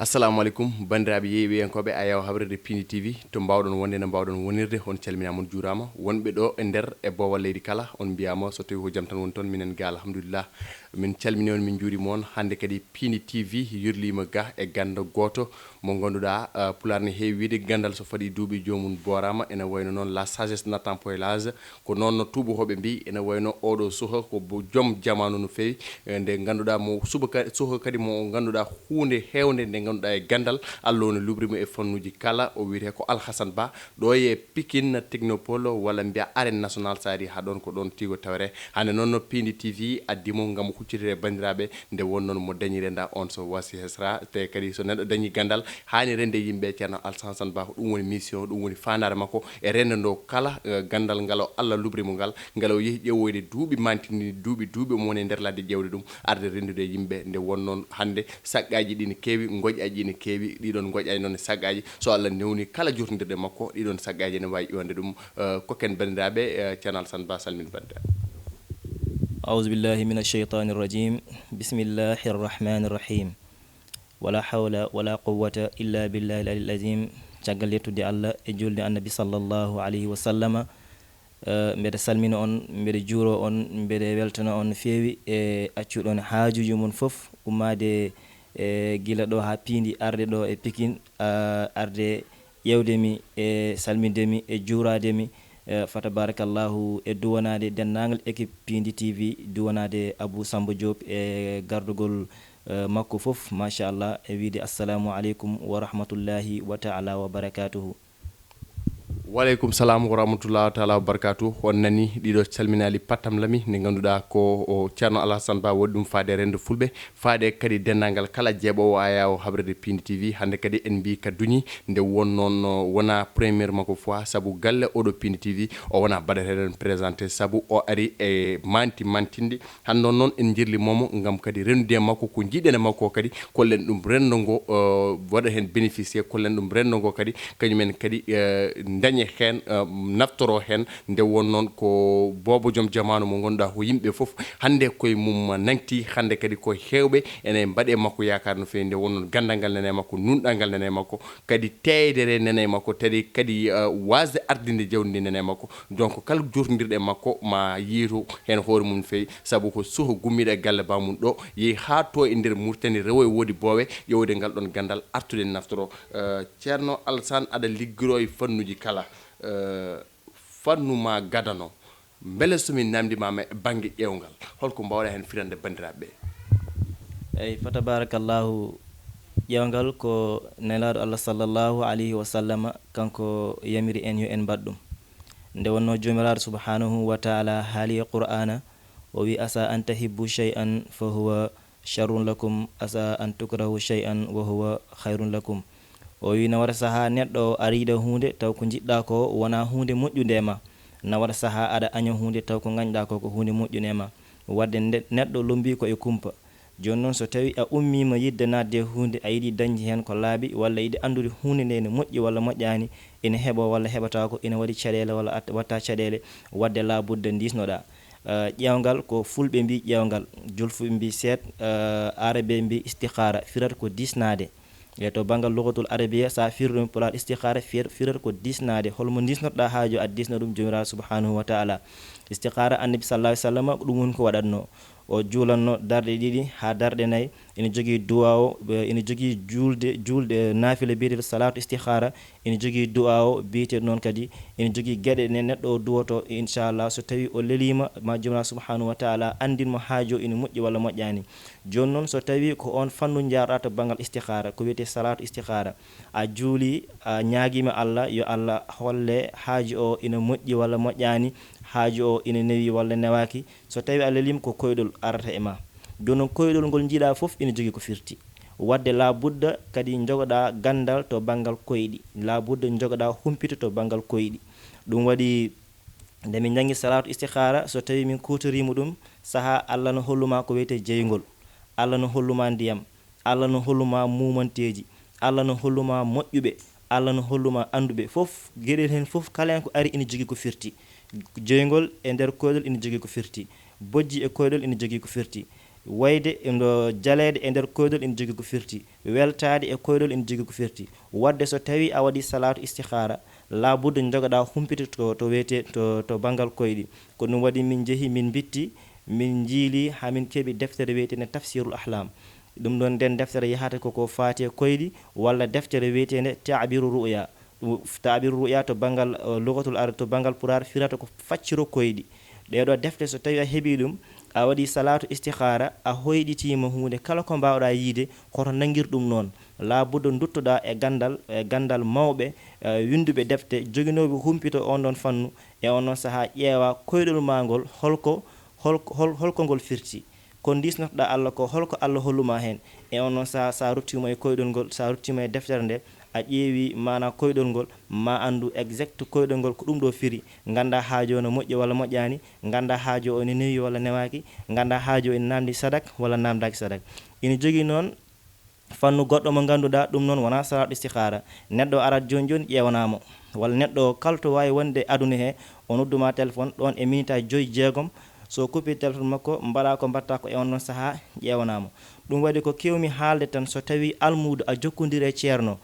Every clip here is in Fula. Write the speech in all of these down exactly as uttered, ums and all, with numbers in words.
Assalamu aleykum, banndiraaɓe yeeɓiyankooɓe Ayaw Habrede Pindi T V, to mbaawɗon wonde, no mbaawɗon wonirde, on calminaama, on juuraama. Wonɓe ɗo e nder e boowal leydi kala, on mbiyaama, so tawii ko jam tan woni toon, minen ga, alhamdulillah. Min calminii on, min njuuriima on. Hannde kadi Pindi T V yirliima ga e ganndo gooto mo ngannduɗaa, eh, Pulaar ne heewi wiyde, ganndal so faɗii duuɓi, joomum booraama. Ene wayno noon, la sagesse n'attend point l'âge. Ko noon no tuubakooɓe mbiyi, ene wayno oɗo suka ko bo-, joom jamaanu no feewi, eh, nde ngannduɗaa mo subaka, suka kadi mo ngannduɗaa huunde heewnde nde ngannduɗaa e ganndal, Allah ne lubrimo e fannuuji kala. O wiyetee ko Alhassane Ba, ɗo e Pikine Technopole walla mbiya Arène Nationale, so ari haa ɗoon ko ɗoon tiigo tawree. Hannde noon no Pindi T V addimo ngam huccitde e banndiraaɓe, nde won noon mo dañi renda on so wasi hesra, te kadi so neɗɗo dañi ganndal, haani rende yimɓe. Ceerno Alhassane Ba, ko ɗum woni mission, ɗum woni faandaare makko e rendo ndo kala, eh, ganndal ngal o Allah lubrimo ngal, ngal o yehi ƴeewoyde duuɓi mantini, duuɓi, duuɓi omo woni e nder ladde ƴeewde ɗum, arde rendude e yimɓe. Nde won noon hannde saqqaaji ɗi ne keewi, ngoƴaaji ɗi ne keewi, ɗiɗon ngoƴaaji noon e saqqaaji. So Allah newni kala jotondirɗe makko, ɗiɗon saqqaaji ene waawi ƴoonde ɗum. Eh, kokken banndiraaɓe, eh, Ceerno Alhassane Ba salmin banndiraaɓe. أعوذ بالله من الشيطان الرجيم. بسم الله الرحمن الرحيم. ولا حول ولا قوة إلا بالله العلي العظيم. Caggal yettude Allah e julde Annabi sallallahu alayhi wa sallama, eh, mbeɗa salmina on, mbeɗa juuro on, mbeɗa weltana on no feewi e accuɗon haajuuji mon fof, ummaade, eh, gila ɗo haa Piindi, arde ɗo e Pikin, eh, arde ƴeewde mi e salminde mi e juuraade mi, eh, fa tabarakallahu, e duwanaade denndaangal équipe Piindi T V, duwanaade Abou Samba Diop e gardugol, eh, makko fof, machallah, e wiyde assalamu aleykum wa rahmatullahi wa taala wa barakatuhu. Waleykum salam wa rahmatullahi taala wa barakatuh. On nani ɗiɗo calminaali pattam lami, nde ngannduɗaa ko o Ceerno Alhassane Ba waɗi ɗum faade renndo fulɓe, faade kadi denndaangal kala jeeɓoowo Ayaw Habrede Pindi T V. Hannde kadi en mbii ka duñi, nde won noon, o wona première makko fois, sabu galle oɗo Pindi T V, o wona baɗateeɗo en présenté, sabu o ari e manti mantinde. Hannde on noon en jirlimomo ngam kadi rendude e makko ko jiɗen e makko kadi, kollen ɗum renndo ngo, eh, waɗa heen bénéficier, kollen ɗum renndo ngo kadi, kañumen kadi, eh, daña heen, eh, naftoro heen. Nde won noon ko boobo joom jamaanu mo ngannduɗaa ko yimɓe fof hannde koye mum nangti, hannde kadi ko heewɓe ene mbaɗe makko yaakaar no feewi. Nde won noon ganndal ngal nene e makko, nunɗal ngal nene e makko, kadi teeydere nene e makko, kadi, kadi, eh, waasde ardinde jawdi ndi nene e makko. Donc kala jotondirɗe e makko ma yiitu heen hoore mum feewi, sabu ko suka gummiiɗo e galle baamum ɗo, yehi haa to e nder Mauritanie, rewo e woodi boowe, ƴeewde ngal ɗoon ganndal, artude naftoro. Eh, Ceerno Alhassane, aɗa liggiroo e fannuuji kala. Eh, fannu ma gadano. Mbele so min naamndimaama e bannge ƴeewngal, holko mbaawɗaa heen firande banndiraaɓe ɓe? Eyi, fa tabarakallahu, ƴeewngal ko Nelaaɗo Allah sallallahu alayhi wa sallama, kanko yamiri en yo en mbaɗ ɗum. Nde wonnoo Joomiraaɗo subhanahu wa taala haali e Qur'aana, o wi: "Asa an tahibbu shay'an fa huwa sharrun lakum, asa an tukrahu shay'an wa huwa khayrun lakum." O wi: "Na wara sahaa neɗɗo o ari yiɗa huunde, taw ko njiɗɗaa ko wonaa huunde moƴƴunde e ma. Na wara sahaa aɗa aña huunde, taw ko ngañɗaa ko ko huunde moƴƴunde e ma." Wadde nde-, neɗɗo lombii ko e kumpa. Jooni noon, so tawii a ummiima yiɗde naatde e huunde, a yiɗi dañde heen ko laaɓi, walla yiɗi anndude huunde nde ene moƴƴi walla moƴƴaani, ene heɓoo walla heɓataa ko, ene waɗi caɗeele walla at-, waɗtaa caɗeele, wadde laa budda ndiisnoɗaa. Eh, ƴeewngal ko fulɓe mbii ƴeewngal, julfuɓe mbii seet, eh, aarabe mbii istikhara, firata ko diisnaade. E to banngal lugatul arabiya, so a firri ɗum pulaar, istikhara fir-, firata ko diisnaade. Holmo ndiisnotoɗaa haaju, a diisna ɗum Joomiraaɗo subhanahu wa taala. Istikhara, Annabi sallallahu alaihi wasallam, ko ɗum woni ko waɗatnoo. O juulatnoo darɗe ɗiɗi haa darɗe nayi. Ina jogii duwaa o, ina jogii juulde, juulde naafila biyeteeɗo salaatu istikhara. Ina jogii duwaa o biyeteeɗo noon kadi. Ina jogii geɗe ɗe neɗɗo o duwotoo, inchallah, so tawii o leliima, ma Joomiraaɗo subhanahu wa taala anndin mo haaju o ina moƴƴi walla moƴƴaani. Jooni noon, so tawii ko oon fannu njaarɗaa to banngal istikhara, ko wiyetee salaatu istikhara, a juulii, a ñaagiima Allah, yo Allah holle haaju o ina moƴƴi walla moƴƴaani, haaju o ina newii walla newaaki. So tawii a leliima, ko koyɗol arata e ma. Jooni noon, koyɗol ngol njiiɗaa fof ina jogii ko firti. Wadde laa budda kadi njogoɗaa ganndal to banngal koyɗi. Laa budda njogoɗaa humpito to banngal koyɗi. Ɗum waɗi, nde min njanngi salaatu istikhara, so tawii min kuutoriima ɗum, sahaa Allah no hollu ma ko wiyetee jeyngol. Allah no hollu ma ndiyam. Allah no hollu ma muumanteeji. Allah no hollu ma moƴƴuɓe. Allah no hollu ma annduɓe. Fof, geɗel heen fof, kala heen ko ari ina jogii ko firti. Jeyngol e nder koyɗol ina jogii ko firti. Bojji e koyɗol ina jogii ko firti. Wayde ndo jaleede e nder koyɗol ina jogii ko firti, weltaade e koyɗol ina jogii ko firti. Waɗde so tawii a waɗii salaatu istihara, laabudda njogoɗaa humpito to, to wiyetee to, to banngal koyɗi. Ko ɗum waɗi min njehi, min mbitti, min njiili, haa min keɓi deftere wiyeteende Tafsirul Ahlam. Ɗum ɗoon, nden deftere yahata ko ko faati e koyɗi, walla deftere wiyeteende Taabiru Ru'ya. Ɗum, Taabiru Ru'ya to banngal, eh, lugatul arab, to banngal pulaar, firata ko facciro koyɗi. Ɗee ɗoo defte, so tawii a heɓii ɗum, a waɗii salaatu istihara, a hoyɗitiima huunde kala ko mbaawɗaa yiyde, hoto nanngir ɗum noon. Laabudda nduttoɗaa e ganndal, e ganndal mawɓe, eh, winnduɓe defte, joginooɓe humpito oon ɗoon fannu, e oon ɗoon sahaa ƴeewa koyɗol maa ngol, holko, holko, hol-, holko ngol firti. Ko ndiisnotoɗaa Allah ko, holko Allah hollumaa heen? E oon ɗoon sahaa, so a ruttiima e koyɗol ngol, so a ruttiima e deftere nde, a ƴeewi maanaa koyɗol ngol, ma anndu exact koyɗol ngol ko ɗum ɗo firi. Nganndaa haaju o no moƴƴi walla moƴƴaani, nganndaa haaju o ene newi walla newaaki, nganndaa haaju o ene naamndi sadak walla naamndaaki sadak. Ina jogii noon fannu goɗɗo mo ngannduɗaa, ɗum noon wonaa salaatu istihara. Neɗɗo arat jooni jooni, ƴeewanaa mo. Walla neɗɗo o, kala to waawi wonde aduna he, o noddu ma téléphone ɗoon e minitaaji joyi, jeegom. So kuppii téléphone makko, mbaɗaa ko mbaɗtaa ko e oon ɗoon sahaa, ƴeewanaa mo. Ɗum waɗi ko keewmi haalde tan, so tawii almuudo a jokkondiri e ceerno,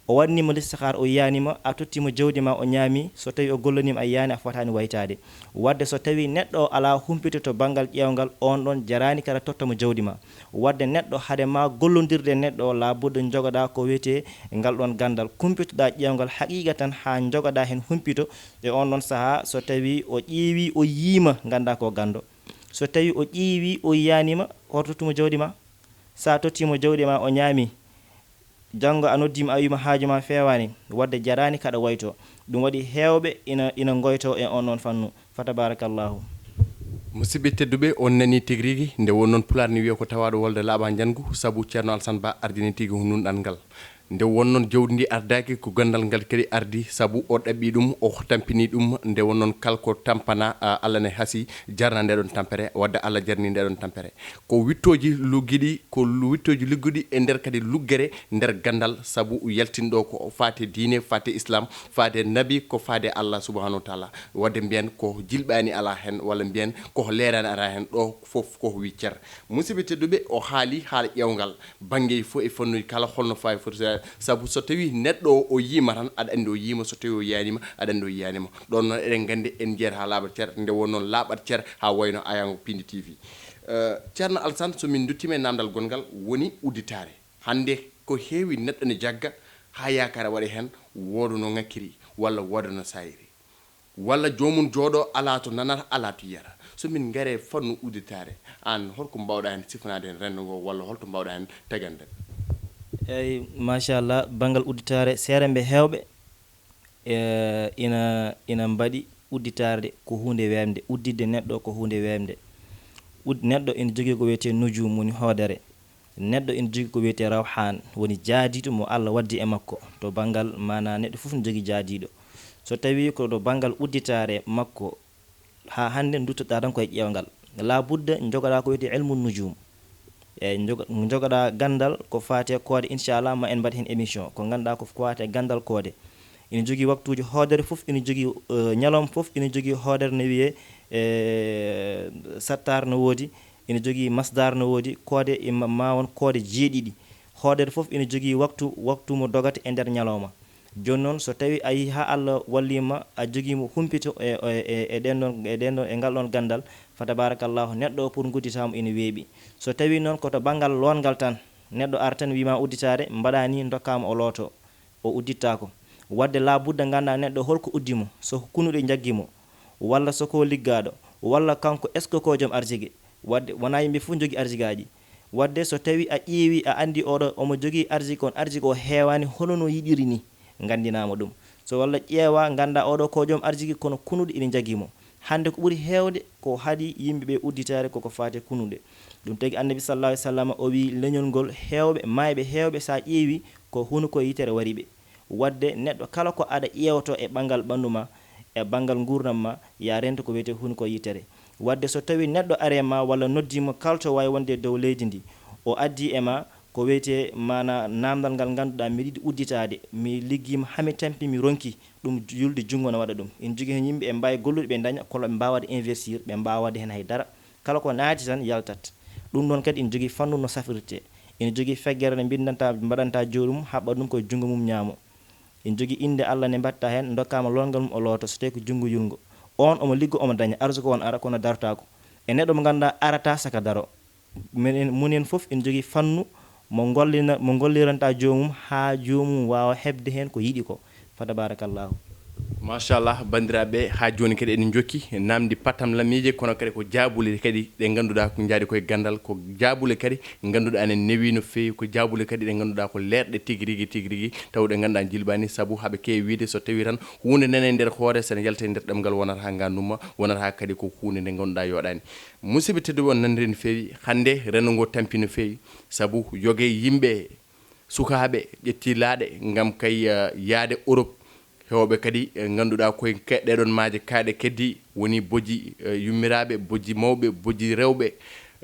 o waɗnii ma listihara, o yiyaani ma, a tottii mo jawdi ma, o ñaami, so tawii o gollanii ma, a yiyaani, a fotaani waytaade. Waɗde so tawii neɗɗo o alaa humpito to banngal ƴeewngal, oon ɗoon jaraani kadi a totta mo jawdi ma. Waɗde neɗɗo, hade ma gollondirde e neɗɗo o, laabudda njogoɗaa ko wiyetee ngal ɗoon ganndal, kumpitoɗaa ƴeewngal haqiiqa tan haa njogoɗaa heen humpito. E oon ɗoon sahaa, so tawii o ƴeewii, o yiyii ma, nganndaa ko ganndo. So tawii o ƴeewii, o yiyaani ma, hoto tottu mo jawdi ma. So a tottii mo jawdi ma, o ñaami, janngo a noddii mo, a wii mo haaju ma feewaani, waɗde jaraani kaɗa waytoo. Ɗum waɗi heewɓe ina, ina ngoytoo e oon ɗoon fannu. Fa tabarakallahu. Musidɓe tedduɓe, on nanii tigi rigi, nde won noon pulaar ni wiya ko tawaaɗo wolde laaɓaa njanngu, sabu Ceerno Alsan Ba ardini tigi hunnuɗal ngal. Nde won noon jawdi ndi ardaaki, ko ganndal ngal kadi ardi, sabu o ɗaɓɓi ɗum, o tampini ɗum. Nde won noon kala ko tampana, a, Allah ne hasi jarna nde ɗoon tampere, wadde Allah jarni nde ɗoon tampere. Ko wittooji luggiɗi, ko lu-, wittooji luggiɗi e nder kadi luggere nder ganndal, sabu yaltinɗo ko faate diine, faate Islam, faate Nabi, ko faate Allah subhanahu wa taala. Wadde mbiyen ko jilɓaani alaa heen, walla mbiyen ko leeraani alaa heen, ɗo fof ko wi cer. Musidɓe tedduɓe, o haali haala ƴeewngal, bannge fof e fannuuji kala, holno faawi foti so, sabu so tawii neɗɗo o, o yiima tan, aɗa anndi o yiima, so tawii o yiyaaniima, aɗa anndi o yiyaaniima. Ɗoon noon, eɗen nganndi en njiyat haa laaɓat cer, nde won noon laaɓat cer haa wayno Ayango Pindi T V. Eh, Ceerno Alsan, so min nduttiima e naamndal gonngal, woni udditaare. Hannde ko heewi neɗɗo ne jagga haa yaakaare waɗa heen, wooda no ŋakkiri walla wooda no saayiri. Walla joomum jooɗo, alaa to nanata, alaa to yiyata. So min ngaree fannu udditaare, aan holko mbaawɗaa heen sifanaade heen renndo ngo, walla holto mbaawɗaa heen tagade? Eey, machallah, banngal udditaare, seeɗa mbe heewɓe, e, ina, ina mbaɗi udditaare ko huunde weemde, udditde neɗɗo ko huunde weemde. Ud-, neɗɗo ina jogii ko wiyetee nujum, woni hoodere. Neɗɗo ina jogii ko wiyetee rawhaan, woni jaadiiɗo mo Allah waddi e makko. To banngal, maanaa neɗɗo fof ne jogii jaadiiɗo. So tawii ko to banngal udditaare makko, haa hannde nduttoɗaa tan koye ƴeewngal. Laa budda njogoɗaa ko wiyetee ilmu nujum. E njogo-, njogoɗaa ganndal ko faati e koode, inchallah, ma en mbaɗ heen émission. Ko ngannduɗaa ko faati e ganndal koode. Ina jogii waktuuji hoodere fof, ina jogii, eh, ñalawma fof, ina jogii hoodere no wiyee, eh, sattar no woodi, ina jogii masdar no woodi, koode e ma, ma won koode jeeɗiɗi. Hoodere fof ina jogii waktu, waktu mo dogata e nder ñalawma. Jooni noon, so tawii a yii haa Allah wallii ma, a jogii mo humpito e, e, e, e ɗeen ɗoon, e ɗeen ɗoon, e ngal ɗoon ganndal, fa tabarakallahu, neɗɗo o pour ngudditaamo ina weeɓi. So tawii noon ko to banngal lootngal tan, neɗɗo ara tan wii ma udditaare, mbaɗaa nii, ndokkaa mo o lootoo, o uddittaako. Waɗde laa budda nganndaa neɗɗo holko uddi mo, so ko kunuɗe njaggi mo, walla so ko liggaaɗo, walla kanko est-ce que ko joom arsike? Waɗde wonaa yimɓe fof njogii arsikaaji. Waɗde so tawii a ƴeewii, a anndi oɗo omo jogii arsike, kono arsike o heewaani hono no yiɗiri nii, nganndinaa mo ɗum. So walla ƴeewaa, nganndaa oɗo ko joom arsike, kono kunuɗe ina njaggi mo. Hannde ko ɓuri heewde ko haɗi yimɓe ɓe udditaare ko ko faati e kunuɗe. Ɗum tagi Annabi sallallahu alaihi wasallam o wii leñol ngol heewɓe, maayɓe heewɓe, so a ƴeewii ko hunuko yitere wari ɓe. Waɗde neɗɗo kala ko aɗa ƴeewtoo e ɓanngal ɓanndu ma, e banngal nguurndam ma, ya rento ko wiyetee hunuko yitere. Waɗde so tawii neɗɗo ari e ma walla noddii ma kala to waawi wonde e dow leydi ndi, o addii e ma ko wiyetee maanaa naamndal ngal ngannduɗaa mbiɗa yiɗi udditaade, mi liggiima haa mi tampi, mi ronki, ɗum yulde junngo no waɗa ɗum. Ina jogii heen yimɓe ɓe mbaawi gollude, ɓe ndaña, kono ɓe mbaawaa waɗde investir, ɓe mbaawaa waɗde heen hay dara. Kala ko naati tan yaltat. Ɗum ɗoon kadi ina jogii fannu no safrirtee. Ina jogii feggere nde mbindantaa, mbaɗantaa jooɗum, haɓɓa ɗum ko junngo mum ñaamo. Ina jogii innde Allah nde mbaɗtaa heen, ndokkaama loolngal mum o looto, so tawii ko junngo yulngo. Oon omo liggo, omo daña, arsuko on ara, kono dartaako. E neɗɗo mo ngannduɗaa arata saka daro. Minen, minen fof ina jogii fannu mo ngollina, mo ngolliranta joomum haa joomum waawa heɓde heen ko yiɗi ko. Fa tabarakallahu. Machallah, banndiraaɓe, haa jooni kadi eɗen njokki naamndi patam lamiije, kono kadi ko jaabuule kadi ɗe ngannduɗaa ko njaaɗi koye ganndal, ko jaabuule kadi ngannduɗaa ne newi no feewi, ko jaabuule kadi ɗe ngannduɗaa ko leerɗe tigi rigi, tigi rigi, taw ɗe ngannduɗaa njilbaani, sabu haɓe keewi wiide so tawii tan huunde nene e nder hoore, so ene yalta e nder ɗemngal wonata haa nganndu ma, wonata kadi ko huunde nde ngannduɗaa yooɗaani. Musidɓe tedduɓe, on nanndiri no feewi, hannde renndo ngo tampi no feewi, sabu yoga e yimɓe sukaaɓe ƴetti laaɗe ngam kay, eh, yahde Europe. Heewɓe kadi, eh, ngannduɗaa koye ke-, ɗeɗon maaje kaaɗe keddi woni bojji, eh, yummiraaɓe, bojji mawɓe, bojji rewɓe.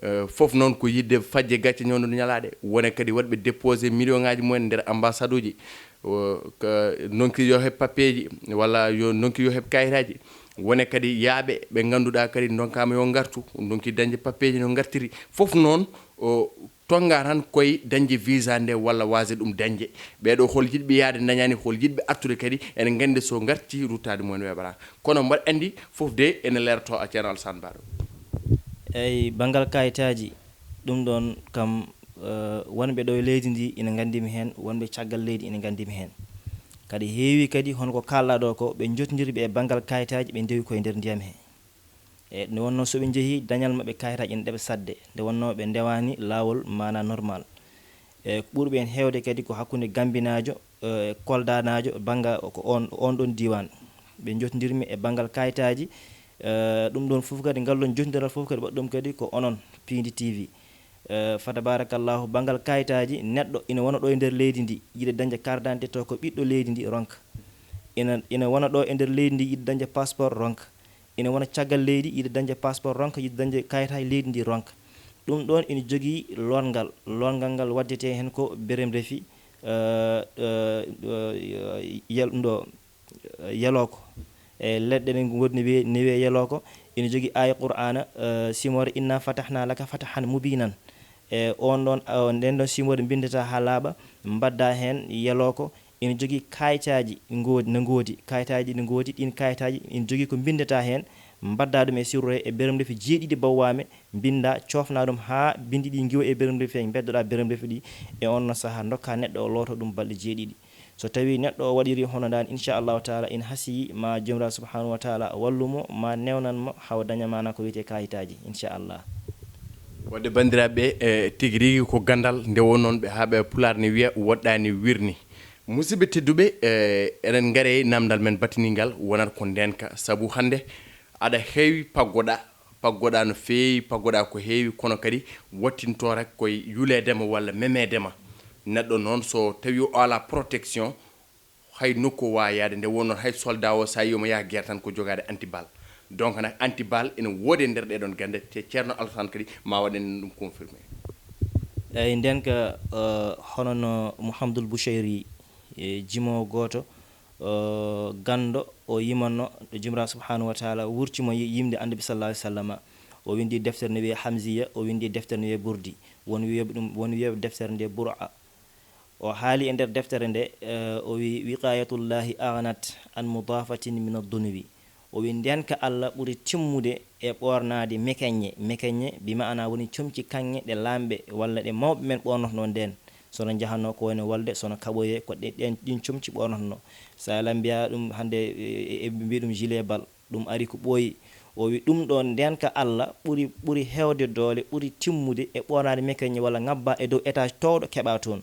Eh, fof noon ko yiɗde fajde gacce ñawndude ñalaaɗe. Wone kadi waɗɓe déposé million ŋaaji mumen nder ambassade uji. O, ka, ndonki yo heɓ papeeji, walla yo ndonki yo heɓ kayitaaji. Wone kadi yaaɓe ɓe ngannduɗaa kadi ndonkaama yo ngartu, ndonki dañde papeeji no ngartiri. Fof noon, o, tonnga tan koye dañde visa nde walla waasde ɗum dañde. Ɓeeɗo hol jiɗɓe yahde dañaani, hol jiɗɓe artude kadi, ene nganndi so ngarti ruttaade mumen weeɓataa. Kono mbaɗa anndi fof de ene leerto a Ceerno Alassane Ba ɗo. Eyi, banngal kayitaaji, ɗum ɗoon kam, eh, wonɓe ɗo e leydi ndi ina nganndi mi heen, wonɓe caggal leydi ina nganndi mi heen. Kadi heewi kadi hono ko kaalɗaa ɗo ko, ɓe njotndirɓe e banngal kayitaaji, ɓe ndewi koye nder ndiyam he. E nde wonnoo so ɓe njehii, dañal maɓɓe kayitaaji ene ɗeɓa saɗde, nde wonnoo ɓe ndewaani laawol maanaa normal. E ko ɓuri ɓe heen heewde kadi ko hakkunde Gambinaajo, e Koldanaajo, bannga ko oon, oon ɗoon diiwaan. Ɓe njotndirmi e banngal kayitaaji, e ɗum ɗoon fof kadi, ngal ɗoon jotondiral fof kadi, waɗi ɗum kadi ko onon, Piindi T V. E, fa tabarakallahu, banngal kayitaaji, neɗɗo ina wona ɗo e nder leydi ndi, yiɗa dañde carte d'identité taw ko ɓiɗɗo leydi ndi ronka. Ina, ina wona ɗo e nder leydi ndi, yiɗa dañde passeport ronka. Ina wona caggal leydi, yiɗa dañde passeport ronka, yiɗa dañde kayitaaji leydi ndi ronka. Ɗum ɗoon ina jogii lootngal. Lootngal ngal waddetee heen ko beremrefi, e, e, e, yel-, ɗo, e, yelooko. E leɗɗe ɗe ngoodi ne wiyee, ne wiyee yelooko. Ina jogii aaya Qur'aana, e, simoore, "Inna fatahna laka fatahan mubinan." E oon ɗoon, e, ndeen ɗoon simoore mbinndataa haa laaɓa, mbaɗdaa heen yelooko. Ina jogii kayitaaji ngoodi, no ngoodi, kayitaaji ɗi ngoodi, ɗiin kayitaaji ina jogii ko mbinndataa heen, mbaɗdaa ɗum e sirru he, e beremrefi jeeɗiɗi bawwaame, mbinndaa, coofnaa ɗum haa binndi ɗi ngiwa e beremrefi he, mbeddoɗaa beremrefi ɗi, e oon ɗoon sahaa ndokkaa neɗɗo o looto ɗum balɗe jeeɗiɗi. So tawii neɗɗo o waɗirii hono ndaan, inchallahu taala, ina hasiyii ma Joomiraaɗo subhanahu wa taala wallu mo, ma newnan mo, hawa daña maanaa ko wiyetee kayitaaji, inchallah. Waɗde banndiraaɓe, e, tigi rigi ko ganndal, nde wonnoo ɓe haa ɓe Pulaar ne wiya woɗɗaani wirni. Musidɓe tedduɓe, e, eɗen ngare e naamndal men batiniingal, wonata ko ndeenka, sabu hannde aɗa heewi paggoɗaa, paggoɗaa no feewi, paggoɗaa ko heewi, kono kadi waɗtinto rek koye yuleede ma walla memeede ma. Neɗɗo noon so tawii o alaa protection, hay nokku o waawaa yahde, nde wonnoo hay soldat o so a yii omo yaha guerre tan ko jogaade antiballe. Donc nak antiballe ene woodi e nder ɗeɗon gannde, te Ceerno Alassane kadi ma waɗ en ɗum confirmé. Eyi, ndeenka, eh, hono no Mouhamadoul Bouchayri, e jimoowo gooto, eh, ganndo, o yimanno ɗo Joomiraaɗo subhanahu wa taala wurti mo yi-, yimde Annabi sallallahu alaihi wasallam. O winndi deftere ne wiyee Hamziya, o winndi deftere ne wiyee Burdi. Won wiyeeɓe ɗum, won wiyeeɓe deftere nde Bur'a. O haali e nder deftere nde, eh, o wi, "Wiqayatullahi aghnat an mudafatin min ad-dunubi." O wi, "Ndeenka Allah ɓuri timmude e ɓoornaade mekeññe." Mekeññe bi maana woni comci kaŋŋe ɗe laamɓe walla ɗe mawɓe men ɓoornotnoo ndeen. Sono njahanoo ko wayno wolde, sono kaɓoyee, ko ɗe, ɗeen, ɗiin comci ɓoornotnoo. So a mbiyaa ɗum hannde, e, e, e mbiya ɗum gilet bal, ɗum ari ko ɓooyi. O wi, "Ɗum ɗoon ndeenka Allah ɓuri, ɓuri heewde doole, ɓuri timmude e ɓoornaade mekeññe walla ŋabba e dow étage toowɗo keɓa toon."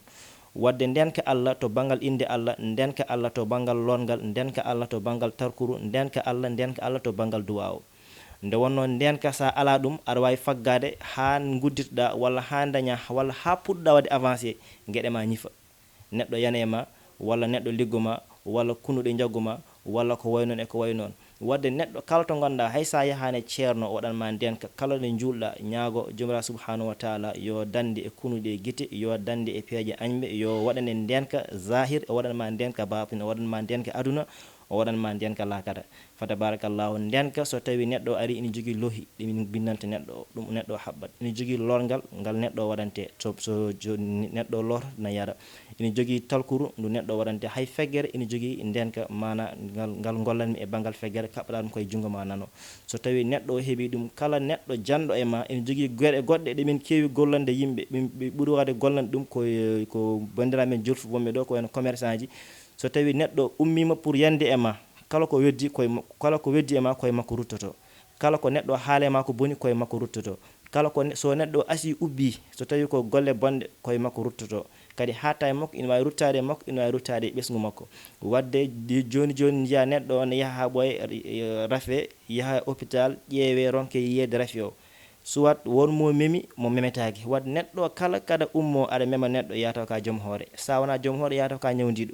Waɗde ndeenka Allah to banngal innde Allah, ndeenka Allah to banngal lootngal, ndeenka Allah to banngal tarkuru, ndeenka Allah, ndeenka Allah to banngal duwaaw. Nde wonnoo ndeenka so a alaa ɗum, aɗa waawi faggaade haa ngudditoɗaa walla haa ndañaa walla haa puɗɗoɗaa waɗde avancé, geɗe ma ñifa. Neɗɗo yana e ma, walla neɗɗo liggo ma, walla kunuɗe njaggu ma, walla ko wayi noon e ko wayi noon. Waɗde neɗɗo kala to ngonɗaa, hay so a yahaani e ceerno, o waɗan ma ndeenka, kala nde njuulɗaa, ñaago Joomiraaɗo subhanahu wa taala yo dande e kunuɗe e gite, yo dande e peeje añɓe, yo waɗane ndeenka zahir, o waɗan ma ndeenka baatin, o waɗan ma ndeenka aduna, o waɗan ma ndeenka laakara. Fa tabarakallahu, ndeenka so tawi neɗɗo ari ina jogii lohi ɗi min bindanta neɗɗo o, ɗum neɗɗo o haɓɓat. Ina jogii lorngal ngal neɗɗo o waɗante. So, so jo-, neɗɗo o lor na yara. Ina jogii talkuru ndu neɗɗo o waɗante. Hay feggere ina jogii ndeenka maana ngal, ngal ngollanmi e banngal feggere, kaɓɓata ɗum koye junngo ma nano. So tawi neɗɗo o heɓii ɗum, kala neɗɗo janɗo e ma ina jogii geɗe goɗɗe ɗe min keewi gollande yimɓe, min ɓe ɓuri waawde gollande ɗum ko, ko banndiraaɓe men jolfu wonɓe ɗo, ko wayno commerçant ji. So tawi neɗɗo ummiima pour yande e ma, kala ko weddi koye ma-, kala ko weddi e ma koye makko ruttoto. Kala ko neɗɗo haale ma ko boni koye makko ruttoto. Kala ko ne-, so neɗɗo asii ubbii, so tawi ko golle bonɗe koye makko ruttoto. Kadi haaɗta e makko, ina waawi ruttaade e makko, ina waawi ruttaade e ɓesngu makko. Wadde di-, jooni jooni njiyaa neɗɗo o ne yaha haa ɓooya, eh, rafe, yaha hôpital, ƴeewee, ronkee yiyeede rafi o. Soit won mo memi, mo memetaake. Wadde neɗɗo kala, kada ummoo aɗa mema neɗɗo, yaha taw ka joom hoore. Sa wonaa joom hoore, yaha taw ka ñawndiiɗo.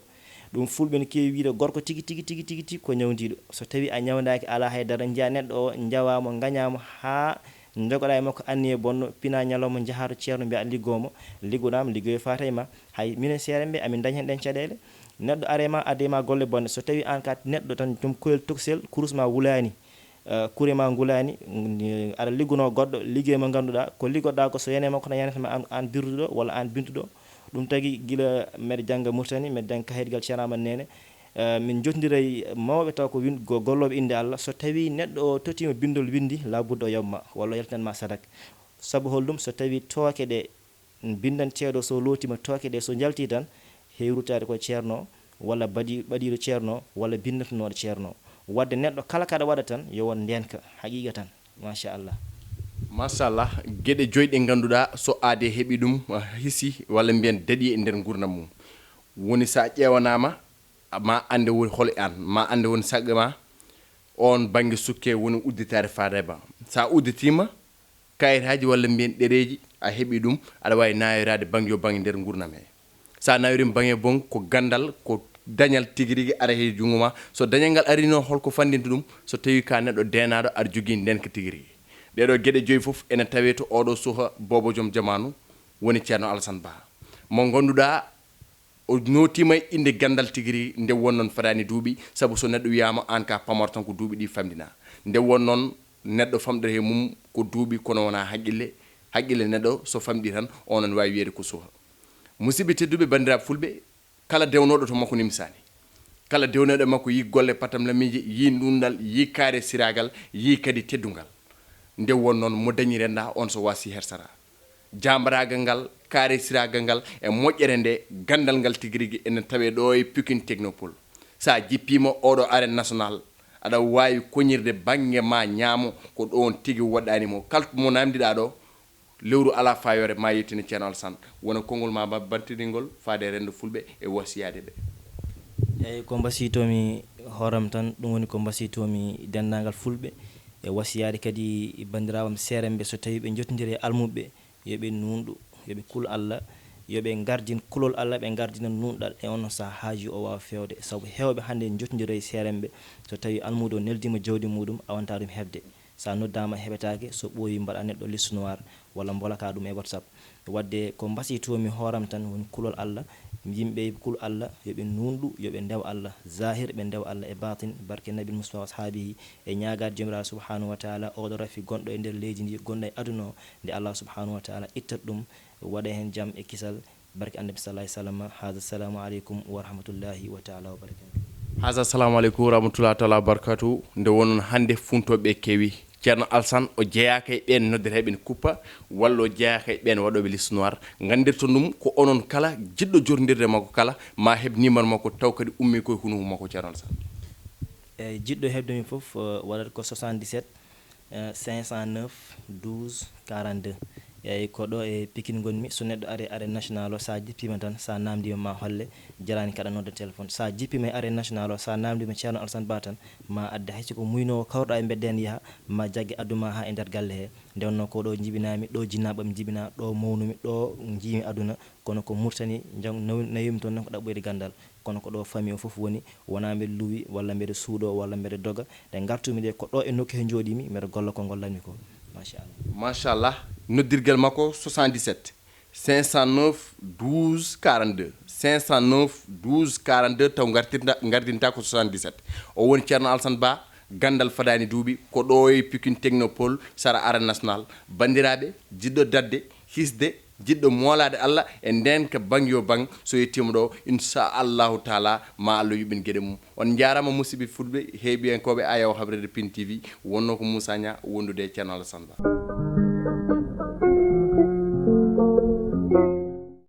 Ɗum fulɓe no keewi wiyde gorko tigi, tigi, tigi, tigi, tigi ko ñawndiiɗo. So tawi a ñawndaaki, alaa hay dara, njiyaa neɗɗo o, njawaa mo, ngañaa mo haa njogoɗaa e makko anniye bonno, pinaa ñalawma njahaa to ceerno mbiyaa liggo mo, liggoɗaa mo, liggoyo faata e ma. Hay minen seerenɓe, amin ndañ heen ɗeen caɗeele. Neɗɗo are ma, adde ma golle bonɗe. So tawi aan ka neɗɗo tan, joom koyel tokosel, kurus ma wulaani, eh, kure ma ngulaani, mm, aɗa liggunoo goɗɗo, liggey mo ngannduɗaa, ko liggoɗaa ko so yanee makko tan yanetama aan, aan birduɗo walla aan bintuɗo. Ɗum tagi gila mbeɗa jannga Mauritanie, mbeɗa jannga Kahirgal Ceerno Amadou Néné, eh, min njottindiray mawɓe taw ko win-, go-, gollooɓe innde Allah. So tawi neɗɗo o totiima binndol winndi, labudda o yoɓ ma, walla o yaltinan ma sadak. Sabu holɗum? So tawi tooke ɗe bindanteeɗo so lootiima tooke ɗe, so njaltii tan, heewi ruttaade ko ceerno, walla baɗi-, ɓadiiɗo ceerno, walla binndantanooɗo ceerno. Wadde neɗɗo kala kaɗa waɗa tan, yo won ndeenka, haqiiqa tan. Machallah. Machallah, geɗe joy ɗe ngannduɗaa so aadee heɓi ɗum, ah, hisi, walla mbiyen daɗi e nder nguurndam mum. Woni so a ƴeewanaama, ma annde woni hol e aan, ma annde woni saɗde ma, oon bannge sukke woni udditaade faade ma. So a udditiima, kayitaaji walla mbiyen ɗereeji, a heɓi ɗum, aɗa waawi naayoraade bannge yo bannge nder nguurndam he. So a naawiriima bannge bon, ko ganndal, ko dañal tigi rigi ara he junngo ma. So dañal ngal arii noon, hol ko fanndinta ɗum? So tawii ka neɗɗo deenaaɗo, aɗa jogii ndeenka tigi rigi. Ɗee ɗoo geɗe joyi fof ene tawee to ooɗoo suka boobo joom jamaanu, woni Ceerno Alassane Ba. Mo ngannduɗaa, o nootiima e innde ganndal tigi rigi, nde won noon fadaani duuɓi, sabu so neɗɗo wiyaama aan ka pamaro tan ko duuɓi ɗi famɗinaa. Nde won noon neɗɗo famɗata e mum ko duuɓi, kono wonaa haqqille. Haqqille neɗɗo so famɗi tan, onon waawi wiyeede ko suka. Musidɓe tedduɓe, banndiraaɓe fulɓe, kala dewnooɗo to makko nimsaani. Kala dewnooɗo e makko yii golle patamlamiije, yii nunɗal, yii kaare siraagal, yii kadi teddungal. Nde won noon mo dañi rennda, on so waasi hersata. Jaambaraagal ngal, kaarisiraagal ngal e moƴƴere nde, ganndal ngal tigi rigi ene tawee ɗo e Pikine Technopole. So a jippiima oɗo arène national, aɗa waawi koñirde bannge ma ñaamo, ko ɗoon tigi woɗɗaani mo. Kala mo naamndiɗaa ɗo, lewru alaa faayoore, ma yettine Ceerno Alassane. Wona konngol ma ba-, bantiringol faade e renndo fulɓe e wasiyaade ɓe. Eeyi, ko mbasiytoomi hooram tan, ɗum woni ko mbasiytoomi denndaangal fulɓe, e wasiyaade kadi banndiraaɓe am seeremɓe, so tawii ɓe njottondiri e almuɓe, yo ɓe nuunɗu, yo ɓe kul Allah, yo ɓe ngardin kulol Allah, ɓe ngardina nuunɗal e on sahaa haaju o waawa feewde. Sabu heewɓe hannde njottondira e seeremɓe, so tawii almuudo neldiima jawdi muuɗum, a wontaa ɗum heɓde. So a noddaama, heɓetaake, so ɓooyi, mbaɗa neɗɗo liste noire walla mbolaka ɗum e WhatsApp. Wadde ko mbasiytoomi hooram tan woni kulol Allah, yimɓe kul Allah, yo ɓe nuunɗu, yo ɓe ndew Allah, zahir ɓe ndew Allah e batin, barke Nabil Mustafa wa ashaabihi, e ñaagaade Joomiraaɗo subhanahu wa taala, oɗo rafi gonɗo e nder leydi ndi, gonɗo e aduna o, nde Allah subhanahu wa taala ittat ɗum, waɗa heen jam e kisal, barke Annabi sallallahu alayhi wa sallam. Haza, assalamu aleykum wa rahmatullahi wa taala wa barakatuh. Haza, assalamu aleykum wa rahmatullahi taala wa barakatuh. Nde wonnoon hannde funtooɓe kewi, Ceerno Alsan o jeyaaka e ɓeen noddeteeɓe ne kuppa, walla o jeyaaka e ɓeen waɗooɓe liste noire. Nganndirton ɗum ko onon kala jiɗɗo jotondirde makko kala, ma heɓ numéro makko taw kadi ummii koye hunuko makko, Ceerno Alsan. Eeyi, jiɗɗo heɓde mi fof, eh, waɗata ko soixante-dix-sept, eh, cinq cent neuf, douze, quarante-deux. Eeyi, ko ɗo e Pikine ngonmi. So neɗɗo ari arène national o, so a jippiima tan, so a naamndiima ma holle, jaraani kaɗa nodda téléphone. So a jippiima e arène national o, so a naamndiima Ceerno Alsan Ba tan, ma adde hay si ko muynoowo kawruɗaa e mbedde heen yaha, ma jagge addu ma haa e nder galle he. Nde wonnoo ko ɗo njibinaami, ɗo jinnaaɓe am njibinaa, ɗo mawnumi, ɗo njiimi aduna, kono ko Murtani jang-, nawi-, nawimi toon noon ko ɗaɓɓoyde ganndal. Kono ko ɗo famille o fof woni, wonaa mbeɗa luwi, walla mbeɗa suuɗoo, walla mbeɗa doga. Nde ngartumi nde, ko ɗo e nokku he njooɗimi, mbeɗa golla ko ngollanmi ko. Machallah. Machallah. Noddirgel makko soixante-dix-sept, Cinq cent neuf, douze, quarante-deux. Cinq cent neuf, douze, quarante-deux, taw ngartinta, ngardinta ko soixante-dix-sept. O woni Ceerno Alsan Ba, ganndal fadaani duuɓi, ko ɗo e Pikine Technopole, sara Arène Nationale. Banndiraaɓe, jiɗɗo daɗde, hisde, jiɗɗo moolaade Allah e ndeen ka bang yo bang, so yettiima ɗo, inchallahu taala, ma Allah yuɓɓin geɗe mum. On njaaraama musidɓe fulɓe, heeɓiyankooɓe Ayaw Habrede Pin T V, wonnoo ko Moussa Niang wondude e Ceerno Alsan Ba.